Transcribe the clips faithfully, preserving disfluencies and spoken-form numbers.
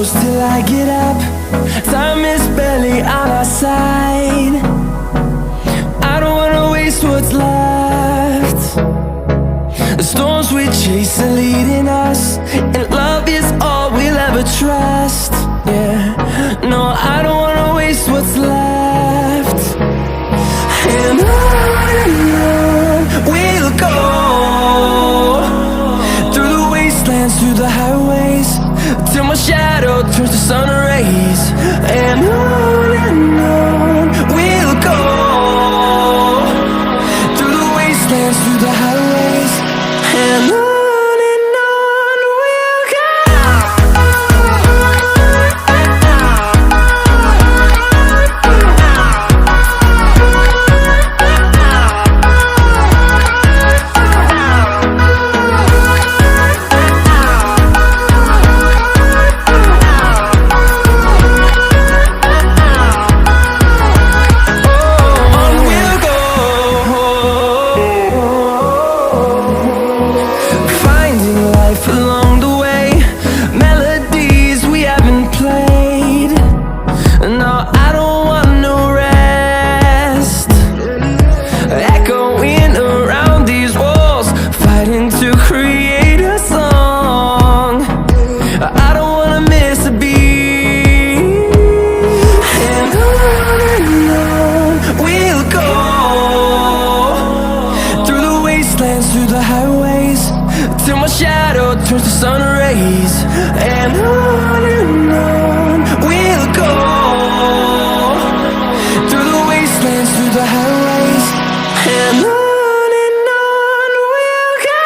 Till I get up, time is barely on our side. I don't wanna waste what's left. The storms we chase are leading us, and love is all we'll ever trust. Yeah, no, I don't wanna waste what's left. And on and on we'll go, through the wastelands, through the highways, till my shadow turns to sun rays. And on and on we'll go, through the wastelands, through the highways, and on and on we'll go. On we'll go, finding life along the way, melodies we haven't played. No, I don't want no rest. Echoing around these walls, fighting to create a song. I don't wanna miss a beat. And on and on we'll go, through the wastelands, through the highways, till my shadow turns to sun rays. And on and on we'll go, through the wastelands, through the highways, and on and on we'll go.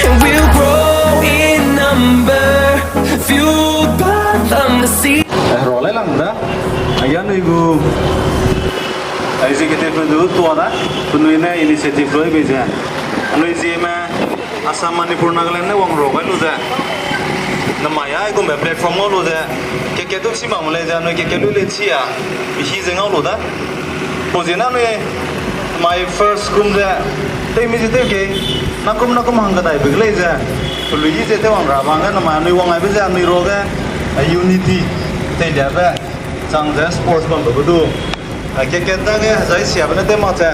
And we'll grow in number, fueled by them to see. Eh, role lang da. Ayan igu. Executive du tua da. Penui ne initiative loi be ze. Anui Zeme, Assam, Manipur, Nagaland ne wang ro gai lu ze. Namai a, aigumbe platform ngau lu ze. Keke du chi mak lei ze, anui keke lu lei chi a. Bihi ze ngau lu da. Pau ziegene anui, my first kum ze, tew mi ze tew ke, na kum na kum hang kedai be lei ze, pelui ze tew wang ra bang ge namai anui wang ai be ze anui ro ge, a unity, teilia be, chang ze sports bam be du. A keke ta ge, zai sia be ne tew mak ze,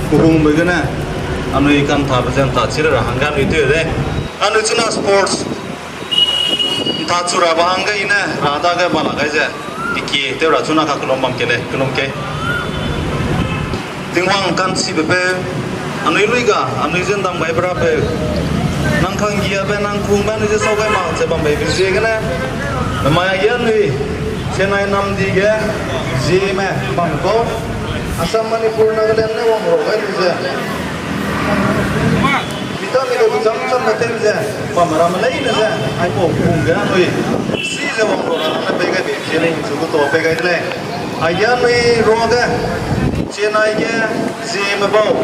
kuhung be gene, anui kan ta be ze nta chi ra hang ge anui tew de. Anui chuna sports, nta chu ra ba hangge i ne, ra dage ba la gai ze, i ki tew ra chuna ka kelum bam ke lei, kelum ke. Tingwang kan si be peu, anui lui ga, anui zen dam gai be ra peu. Nang kang gia be, nang kung be, anui ze sau gai mak ze bam bei be ziegene. Namai a ge anui, Chennai namdi ge, Zeme, bam kau. Assam, Manipur, Nagaland ne wang ro gai lu ze. Mita mi de bu cham cham na tem ze, bam ramme leine ze, aipau pung ge anui. Si ze wang ro ramme pei gai be, Zeme chu gu to pei gai de lei. Aige anui ro ge, Chennai ge, Zeme bau.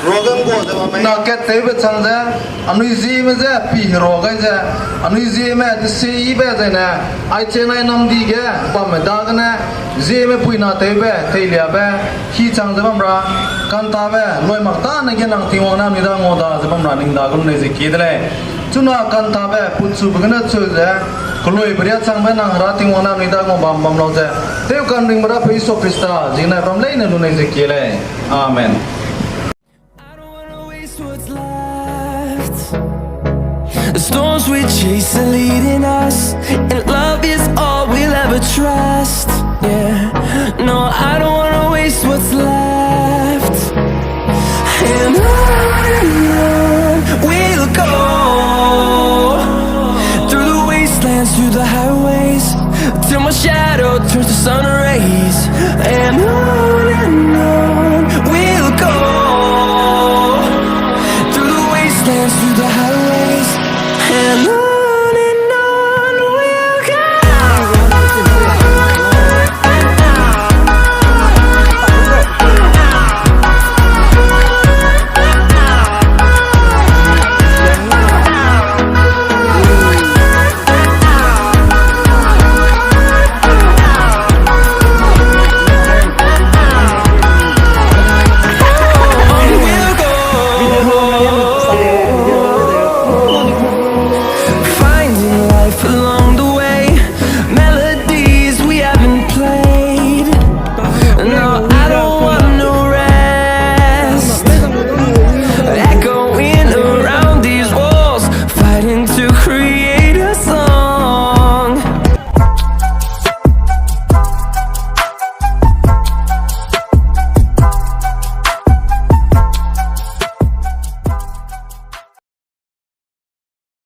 Ro ge ngua ze bam na kat tew be chang ze, anui Zeme ze pi ro gai ze, anui Zeme de se i be ze ne, ai Chennai namdi ge, bamme dagene, Zeme puina tew be, teilia be, hi chang ze bam ra, kan ta be, loi mak tane ge nang Tingwang ne anui da ngua da ze bam ra ning da gum nei ze kie de lei. Chuna kan ta be, putchu be gene chu ze, kelui be ria chang be nang Hera Tingwang ne anui da ngua bam bam lau ze. Tew kan ring be ra pe Jisu Khrista, ziegene ram leine lu nei ze kie lei. Amen. I don't wanna waste what's left. The storms we chase are leading us, and love is all we'll ever trust. Yeah, no, I don't wanna waste what's left. And on and on we'll go, through the wastelands, through the highways, till my shadow turns to sun rays. And on and on we'll go, through the wastelands, through the highways, and on and on we'll go. To